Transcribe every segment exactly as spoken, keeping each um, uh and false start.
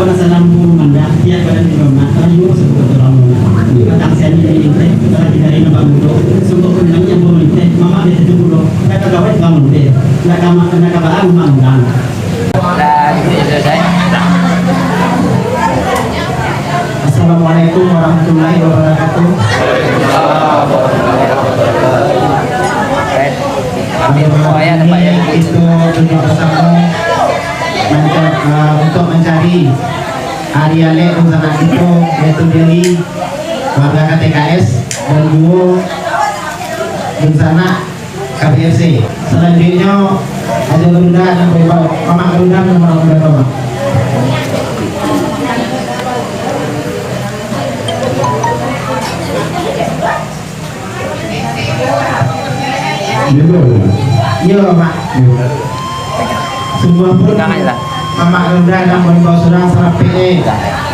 Masalah mamandang tiap badan di rumah, rayu masuk ke dalam rumah. Batang siani dari inteh, batang dari nampak mudo, sungguh pun lagi yang pemerintah, mamak dia tu mudo, kata gawai tukang mudo, nak ka, nak ka baa rumah urang. Dah, itu je selesai. Assalamualaikum warahmatullahi wabarakatuh. Ambil rumah ya, tempat ya. Kita duduk bersama. Manca-, ah, untuk mancari ari alek dunsanak kito, yaitu Deli, warga K T K S, dan juo dunsanak K B R C. Salanjuiknyo, Ajo Garuda dan Boy Bau. Mamak Garuda dan Mamak Garuda, Mamak. Iyo, Mak. Iyo. Sungguahpun, Mamak Garuda nan maimbau surang sarapik, eh,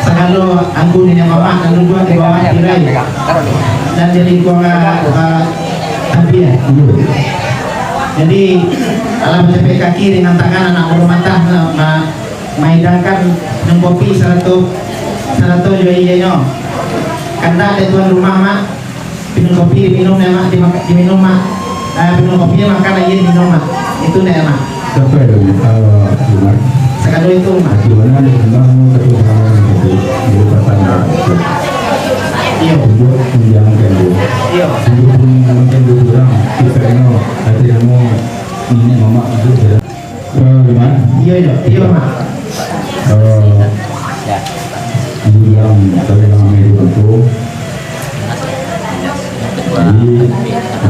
sagalo angku niniak mamak nan duduak di bawah tirai, nan di lingkuang, ah, tampia. Iyo. Jadi, alah bacapek kaki dengan tangan anak buah mantah, ma-, ma-, maidangkan minum kopi sarato, sarato jo iyenyo. Kandak dek tuan rumah, Mak. Minum kopi, diminum, ya, Mak, dimak-, diminum, Mak. Ah, minum kopi, makan, aia diminum, Mak. Itu ndak, Mak. Sampai tu, ah, Umar. Sakadar itu, Mak. Di mana dia kembang, tapi orang yang betul. Dia patah, Mak. Iyo. Tunjuk, tunjang, kan, dia. Iyo. Tunjuk pun mungkin dia kurang. Kita kena, hati kamu, ini mamak itu, ya. Eh, Mak. Iyo, iyo. Iyo, Mak. Eh, bilang, tapi ramai di kampung. Jadi,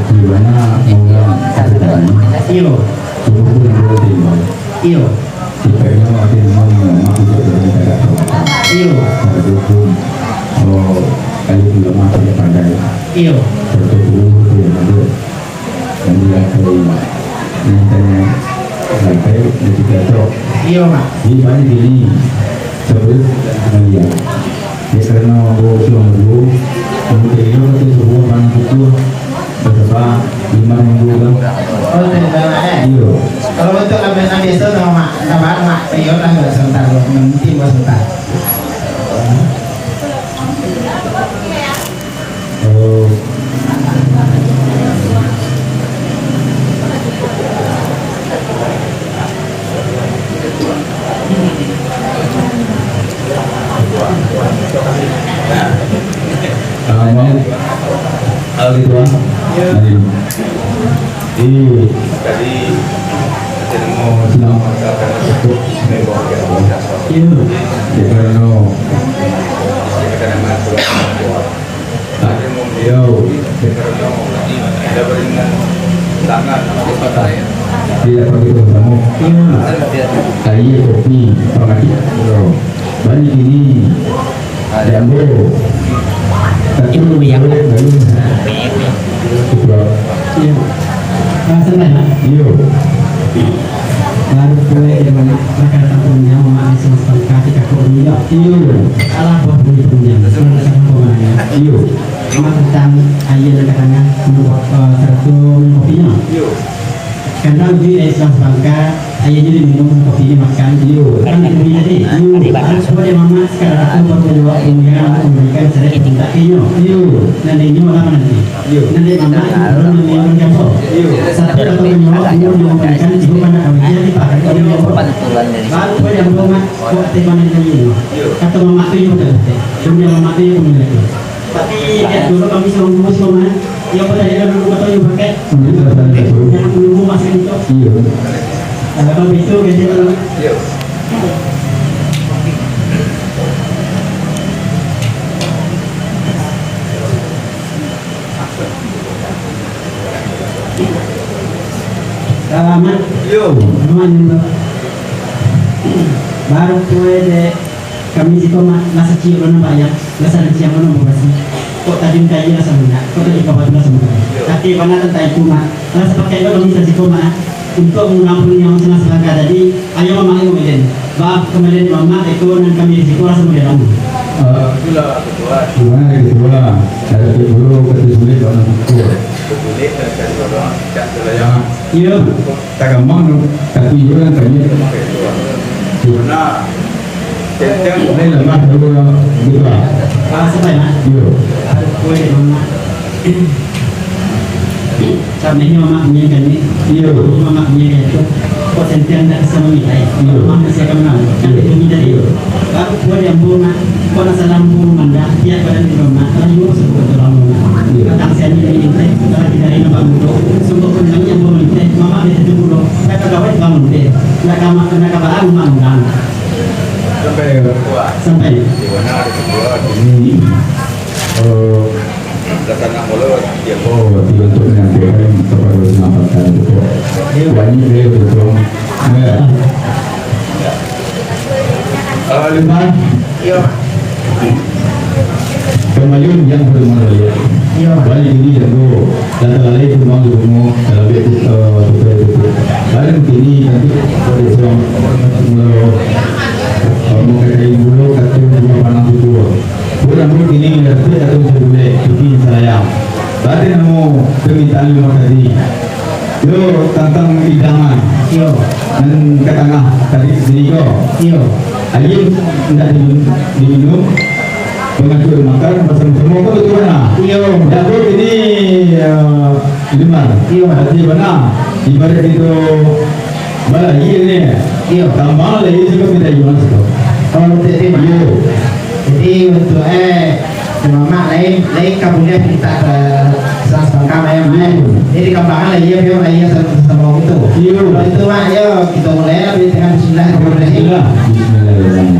di mana orang kata tadi, Iyo. Turun pun dua timbang. Iyo. Tipenya ada yang mau mak itu dari negara selatan. Iyo. Pada hukum, oh, kalau ulama tidak pandai. Iyo. Pada hukum itu yang ada. Jadi, aku mintanya sampai di tiga truk. Iyo, Mak. Jadi, banyak gini. Sebelum melihat. Ya, karena ambo sudah minggu, ambo kira kata subuh panas itu, beserta lima minggu kan. Oh, terima kasih. Iyo. Kalau untuk ambil biasa sama Mak, sabar, Mak, iyo lah, sebentar, nanti sebentar. Oh. Ah, mau? Ah, gitu, ah. Iya. Ayo. Iya. Tadi, kita mau silang. Iya. Kita mau. Yo. Tidak perlu kamu. Air kopi, pangati. Yo. Balik ini. Jambo. Tapi yang baru. Yo. Ah, santai, Mak. Yo. Baru kue dia balik, makan tampungnya, mama ni sama sekali kasih kakak dia. Iyo. Alah, buah bunyi punya. Sama-sama pemanahnya. Iyo. Cuma tentang aia nan ka tangah, minum, eh, sarato minum kopinyo. Iyo. Karena uji dari selang sepangka, aia jadi minum, kopinyo makan. Iyo. Kan itu bunyi tadi. Iyo. Harus buat dia mama sekarang aku berpeluang dengan memberikan seret cinta inyo. Iyo. Dan inyo lah nanti. Iyo. Nanti mama itu belum memiliki apa. Iyo. Satu atau dua, inyo memberikan jiwa pada kami. Jadi pakai kami apa. Baru kau yang rumah, kau tema yang lain. Iyo. Kata mama tu yang betul. Dunia mama tu yang betul. Tapi, lihat dulu kami sama bungkus kau, Man. Yang pertanyaan dulu kata yang pakai. Yang menunggu masih itu. Iyo. Kalau itu, ganti dulu. Iyo. Selamat. Iyo. Aman, Bro. Baru kue dek. Kami siko, Mak, lah saciek lo nampak, yo, lah saranciang lo nampak basi. Kok tajun ka aia lah samudah, kok tajun ka batu lah samudah. Tapi bana tantang itu, Mak, lah sapakaik lo kami sasiko, Mak, untuak mangampuni nyawa sanak salangka tadi, ayo Mamak ayo malian. Maaf, kamalian Mamak, iko nan kami siko lah samudah lo. Ah, itulah, Ketua. Gimana, Ketua? Ada dulu, kata sulit, bana syukur. Sulit, dan kata orang, tidak terlayang. Iyo. Tagampang tu, tapi iyo nan tadi. Nah, Lain lah, Mak, dulu, dulu, ah. Ah, sampai, Mak. Iyo. Aduh, kuih, Mak. Cabaihnyo Mamak bunyikan ni. Iyo. Mamak bunyikan tu. Kok sentian tak bisa mamilai. Iyo. Mamak masih akan menang. Kan iyo. Itu minta iyo. Baru kuat yang bunga. Kok nak salam bunga manda. Tiap badan di rumah. Kalau juga sebut tu lama. Iyo. Datang siang ni minta. Kalau tidak ini nampak mudo. Sungguh pun yang bunga minta. Mamak dia tu mudo. Nak kagawai bangun dia. Nak kamar, nak kabar rumah undang. Sampai. Sampai. Ini, eh, oh, dibantu menyampaikan kepada pengamatan itu. Banyak dia betul. Ya. Eh, Lukman. Iyo. Pamayun yang hormat baliak. Iyo. Baliak ini jago, dan talalai tumbang di rumah, talabiak tu, eh, tupai tu. Baliak kini nanti pada surang, eh, eh, mau katai dulu, katai dulu panang tu dulu. Bulan dulu kini, nanti katai dulu, cuti sayang. Baliak namo permintaan lima kali. Yo, tantang idangan. Iyo. Nan ka tangah tadi sini ko. Iyo. Aia indak di-, diminum, pangatuak makan basamo-samo ko tu bana. Iyo. Jago ini, eh, Lukman. Iyo. Arti bana, ibarat itu bala aia ni. Iyo. Tambang lah aia juga minta iman siko. Oh, betul, betul, Mak. Iyo. Jadi, untuk, eh, Cuma Mak, lain, lain ka buliah pintak ka sarang sabangka, Mak, yo, Mak. Hmm. Jadi, dikambangkan lah, iyo, iyo, Mak, iyo, sa-, samo gitu. Iyo. Kalau itu, Mak, yo, kita mulai lah, di tengah bismillah, bismillah. Bismillahirrahmanirrahim.